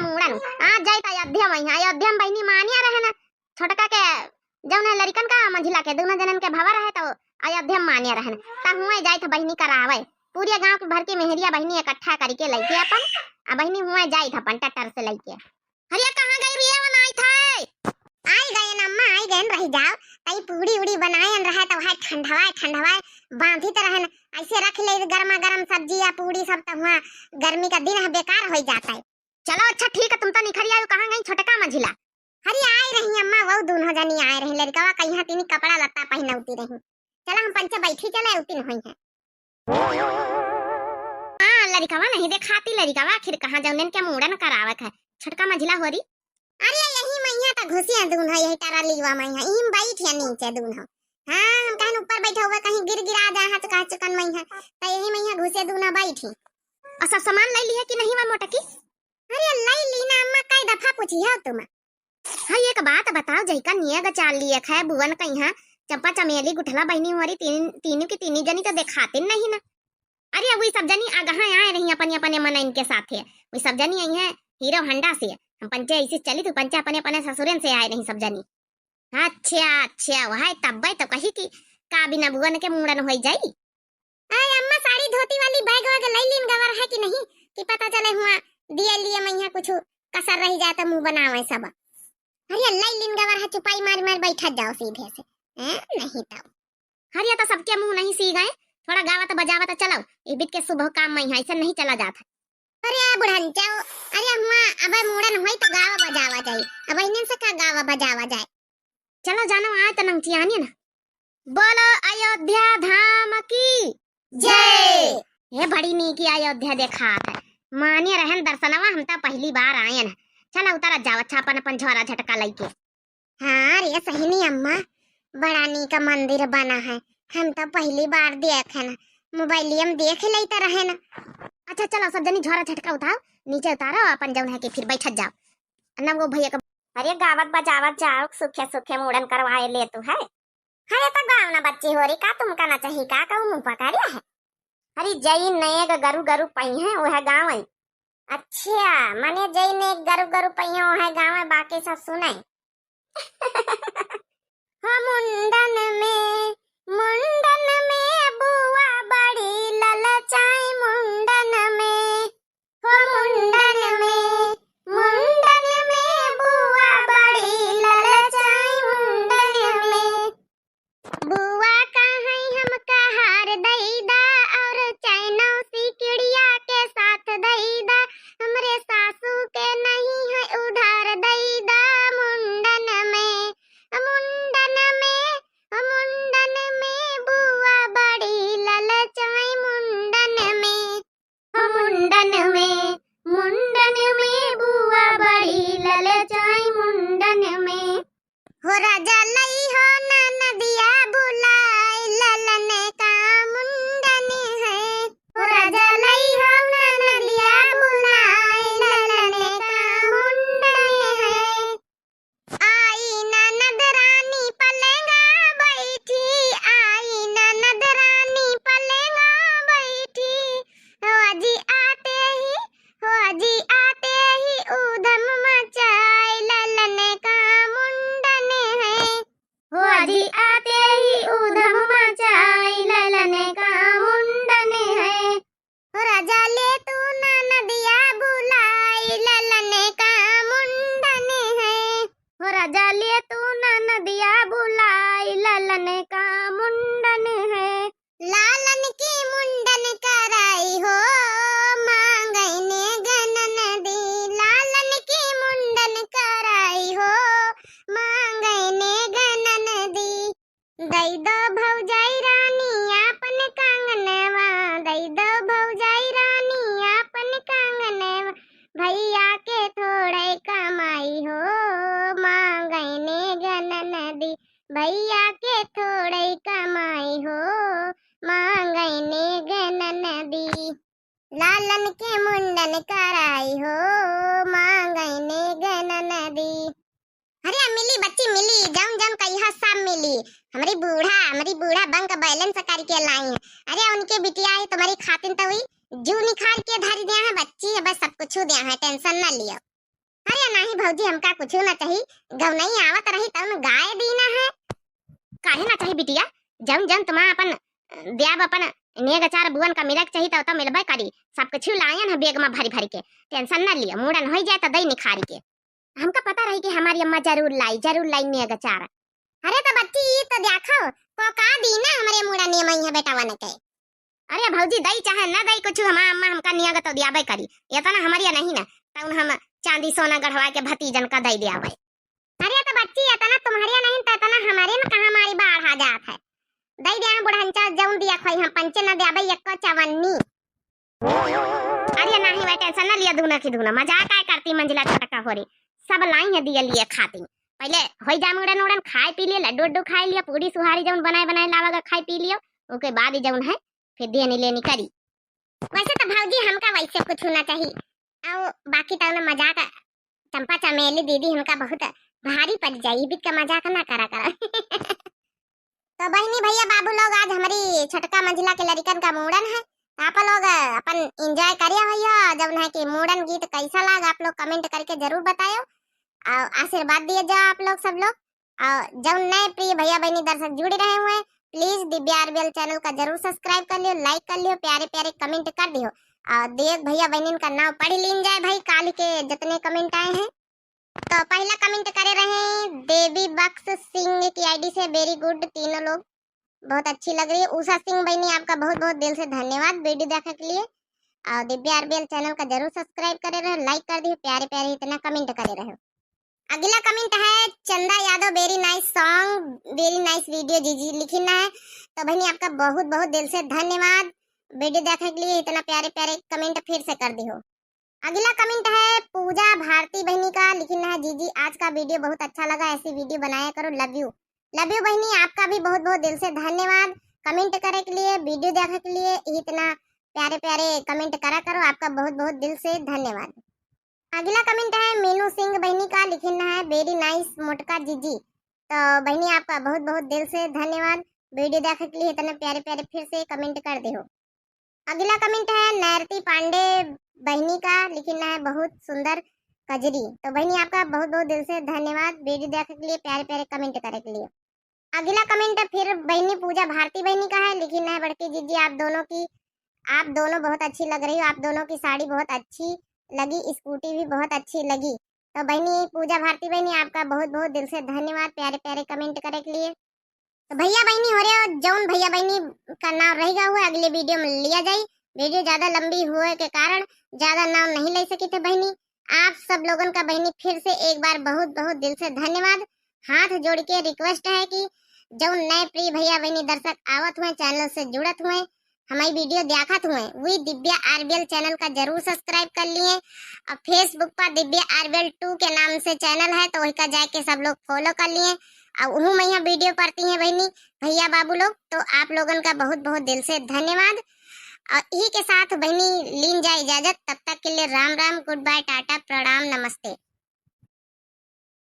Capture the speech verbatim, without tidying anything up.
मूड़न। आज जाइत अयोध्या मइहाँ, अयोध्या में बहिनी मान्या रहे न, छोटका के जौन है लड़िकन का मझिला के दुनो जनन के भवा रहे तो अयोध्या में मान्या रहे न, त हुए जाइत बहिनी करावे। पूरे गाँव के भर के मेहरिया बहिनी इकट्ठा करिके लइके अपन, आ बहिनी हुए जाइत अपन ट्रैक्टर से लइके। अरे कहाँ गई रिया, वो नाई था? आई गए न अम्मा, आई गए न, रहि जाओ। तई पूड़ी उड़ी बनाए न रहे तो वह ठंडवाए ठंडवाए बांधित रहे न, ऐसे रख ले गरमा गरम सब्जी या पूड़ी सब तो हुआ गर्मी का दिन है बेकार होइ जात है। चलो अच्छा ठीक है, तुम तो निखरि आयो, कहाँ गई छोटका मझिला? अरे आए रही अम्मा, वो दुनो जनी आए रही, लड़िकवा कहिया तीनी कपड़ा लत्ता पहिनौती रही। चला हम पंचे बैठी चले, उतिन होई है। हाँ, लड़िकवा नहीं देखाती, लड़िकवा आखिर कहाँ जौनन के मूड़न करावत है, छोटका मझिला होरी। अरे यही मइहाँ त घुसिया दुनो, यही टरालीवा मइहाँ, इही में बैठ है नीचे दुनो। हाँ, हम कहन ऊपर बैठा हुआ, कहीं गिर गिरा जा, हचका हचकन मइहाँ, त यही मइहाँ घुसे दुनो बैठी। और सब सामान लइ लिहे कि नहीं वा मोटकी? अरे लइ ली ना अम्मा, कई दफा पूछी है तुम। हाँ, एक बात बताओ, जइका नियग चाल लियक है बुअन कइहाँ, चंपा चमेली गुठला बहिनी होरी तीन, तीनों की तीनी जनी तो देखातिन नहीं ना। अरे, वही सब जनी अगहा आए रही अपने, अपने मनइन के साथे। वही सब जनी आई हैं हीरो होंडा से। हम पंचे ऐसे चली तो पंचे अपने, अपने ससुरन से आए रही सब जनी। अच्छा, अच्छा, वह तब्बे तो कही कि का बिना बुअन के मूड़न होई जाई। आय अम्मा, साड़ी धोती वाली बैग वैग लइ लीन गवर है कि नहीं, कि पता चले हुआ दिए लिए मइहाँ कुछ कसर रहि जाए तो मुँह बनावे सब। अरे लइ लीन गवर है, चुपाई मार मार बैठत जाओ सीधे से। हैं? नहीं तो। अरे तो सबके मुँह नहीं सी गए, थोड़ा गावत बजावत चलो, ये बीत के शुभ काम मइहाँ, ऐसे नहीं चला जात है। अरे बुढ़न जाओ, अरे हुआ अबे मूड़न होई तो गावा बजावा जाए, अब इन्हन से का गावा बजावा जाए। चलो जानो, आए तो नंगचियानी ना। बोलो अयोध्या धाम की जय। ये बड़ी नीकी अयोध्या देखात है, मान्य रहन दर्शनवा, हम तो पहली बार आयन है। चलो उतर जाओ, अच्छा अपन अपन झोरा झटका लइके। हाँ रे सहिनी अम्मा, बड़ा नीका मंदिर बना है, हम तो पहली बार देखे ना, मोबाइलिया में देख लेते रहे ना। अच्छा चलो सब जनी झोरा झटका उठाओ, नीचे उतारो अपन जौन है कि फिर बैठत जाओ। अन्ना वो भैया का अरे गावत बजावत जाओ, सुखे सुखे मूड़न करवाए ले तू है। अरे तो गाओ ना बच्ची होरी, का तुमका ना चाही का, कहूँ मुँह पकारिया है। अरे जई नेग गरु गरु पइहैं उहै गावैं। अच्छा, मने जई नेग गरु गरु पइहैं उहै गावैं, बाकी सब सुनैं। हो मुंडन में, मुंडन में बुआ बड़ी ललचाई मुंडन में। हो मुंडन में, मुंडन में बुआ बड़ी ललचाई मुंडन में। बुआ कहैं हमका हार दई दा और चैनो सिकड़िया के साथ दई दा, हमरे सासू के नहीं है उधार दई दा मुंडन में, मुंडन में, मुंडन में बुआ बड़ी ललचाई मुंडन में। हो मुंडन में, मुंडन में बुआ बड़ी ललचाई मुंडन में। हो राजा लई हो ननदिया बुलाई ललन का मुंडन है। हो राजा लई हो ननदिया बुलाई ललन का मुंडन है। आई ननद रानी पलंगा बैठी, आई ननद रानी पलंगा बैठी। हो अजी आते ही, हो अजी आते ही ऊधम मचाए ललन का मुंडन है। हो अजी आते ही ऊधम मचाए ललन का मुंडन है। हो राजा ले तू ननदिया बुलाई ललन का मुंडन है। हो राजा ले तू ननदिया बुलाई ललन का मुंडन है। लालन की मुंडन कराई हो मांगैने गनन दी। लालन की मुंडन कराई हो मांगैने गनन दी। दई दो भौजाई रानी आपन कांगनवा, दई दो भौजाई रानी आपन कांगनवा, भैया के थोड़े कमाई हो मांगैने गनन दी, भैया के थोड़े कमाई हो मांगैने गनन दी। लालन के मुंडन कराई हो मांगैने गनन दी। अरे मिली बच्ची मिली, जौन जौन कहिया सब मिली। हमरी बूढ़ा, हमरी बूढ़ा बैंक बैलेंस करके लाई है। अरे उनके बिटिया है तुम्हारी खातिन तो हुई, जू निखार के धर दिया है बच्ची, अब सब कुछ दिया है, टेंशन ना लियो। नहीं भौजी, हमका कुछ ना चाही, गवनई आवत रही तब न गाय दीना है। काहे ना चाही बिटिया, जौन जौन तुम्हारा अपन, अ, द्याब अपन नेग अचार बुअन का मिलक चाही तब तो मिलबे करी, सब कुछ लायन है बैग में भरी भरी के, tension न लिया, मूड़न होई जाए तो दई निखारी के। हमका पता रही कि हमारी अम्मा जरूर लाई, जरूर लाई नेग अचार। अरे तो बच्ची, ई तो देखो, को का दीना हमरे मूड़न में है बेटवन के। अरे भौजी, दई चाहे न दई कुछ, हमार अम्मा हमका नेग तो दियाबे करी। इतना हमरिया नहीं ना, तउन हम चांदी सोना गढ़वा के भतीजन का दई दियाबे। अरे तो बच्ची, इतना तुम्हरिया नहीं तो इतना हमरे में कहाँ हमारी बाढ़ आ जात है। दई दिया बुढ़ंचा जौन दिया खोई, हम पंचे न दियाबे एको चवन्नी। अरे नहीं भाई, tension न लिया, दूना की दूना मजाक आय करती मंजिला छोटका होरी। सब लाई है दिया लिए खाती। पहले होई जा मुड़न उड़न, खाए पी लिए, लड्डू उड्डू खाए लिए, पूरी सुहारी जौन बनाए बनाए लावा गा खाए पी लियो, ओके बाद ही जौन है फिर देनी लेनी करी। वैसे तो भौजी हमका वैसे कुछ ना चाही। आओ बाकी तो ना मजाक, चंपा चमेली दीदी हमका बहुत भारी पड़ जाई, बीच का मजाक ना करा करा। तो बहिनी भैया बाबू लोग, आज हमारी छोटका मंझिला के लड़िकन का मूड़न है, तो आप लोग अपन enjoy करिया भैया। जौन है कि मूड़न गीत कैसा लाग आप लोग comment करके जरूर बतायो और आशीर्वाद दिए जाओ आप लोग सब लोग। और जौन नए प्रिय भैया बहनी दर्शक जुड़े रहे हुए हैं, please दिव्या आरबीएल channel का जरूर subscribe कर लियो, like कर लियो, प्यारे प्यारे comment कर दियो। और देख भैया बहनिन का नाम पढ़ लीन जाए भाई, काल के जितने comment आए हैं। तो पहला comment करे रहे देवी बख्श सिंह की आईडी से, very good तीनों लोग, बहुत अच्छी लग रही है। उषा सिंह बहनी, आपका बहुत बहुत दिल से धन्यवाद वीडियो देखने के लिए। और दिव्या आरबीएल channel का जरूर subscribe करे रहे, like कर दिए, प्यारे प्यारे इतना comment करे रहे। अगला comment है चंदा यादव, very nice song, very nice video जीजी लिखी ना है। तो बहनी आपका बहुत बहुत दिल से धन्यवाद वीडियो देखने के लिए, इतना प्यारे प्यारे comment फिर से कर दी हो। अगला comment है पूजा भारती बहनी का, लिखी ना है जीजी आज का वीडियो बहुत अच्छा लगा, ऐसी वीडियो बनाया करो, love you। Love you बहनी, आपका भी बहुत बहुत दिल से धन्यवाद comment करे के लिए, वीडियो देखने के लिए, इतना प्यारे प्यारे comment करा करो, आपका बहुत बहुत दिल से धन्यवाद। अगला comment है मीनू सिंह बहनी का, लिखिन है very nice मोटका जीजी। तो बहनी आपका बहुत बहुत दिल से धन्यवाद वीडियो देखने के लिए, इतने प्यारे प्यारे फिर से comment कर दे हो। अगला comment है नैरती पांडे बहनी का, लिखिन है बहुत सुंदर कजरी। तो बहनी आपका बहुत बहुत दिल से धन्यवाद वीडियो देखने के लिए, प्यारे प्यारे comment करे के लिए। अगला comment फिर बहनी पूजा भारती बहनी का है, लिखिन है बड़की जीजी आप दोनों की, आप दोनों बहुत अच्छी लग रही हो, आप दोनों की साड़ी बहुत अच्छी लगी, स्कूटी भी बहुत अच्छी लगी। तो बहनी पूजा भारती बहनी आपका बहुत बहुत दिल से धन्यवाद प्यारे प्यारे comment करे के लिए। तो भैया बहनी हो रहे हो, जौन भैया बहनी का नाम रह गया हुआ अगले वीडियो में लिया जाई। वीडियो ज्यादा लंबी हुए के कारण ज्यादा नाम नहीं ले सकी थे बहनी। आप सब लोगन का बहनी फिर से एक बार बहुत बहुत दिल से धन्यवाद। हाथ जोड़ के request है कि जौन नए प्रिय भैया बहनी दर्शक आवत हुए, channel से जुड़त हुए, हमारी वीडियो देखत हुए, वी दिव्या आरबीएल channel का जरूर subscribe कर लिए। और Facebook पर दिव्या आरबीएल टू के नाम से channel है, तो वही का जाके सब लोग follow कर लिए। और उहू में यहाँ वीडियो पड़ती हैं बहनी भैया बाबू लोग, तो आप लोगन का बहुत बहुत दिल से धन्यवाद। और यही के साथ बहनी लीन जाए इजाजत, तब तक के लिए राम राम, good bye, टाटा, प्रणाम, नमस्ते।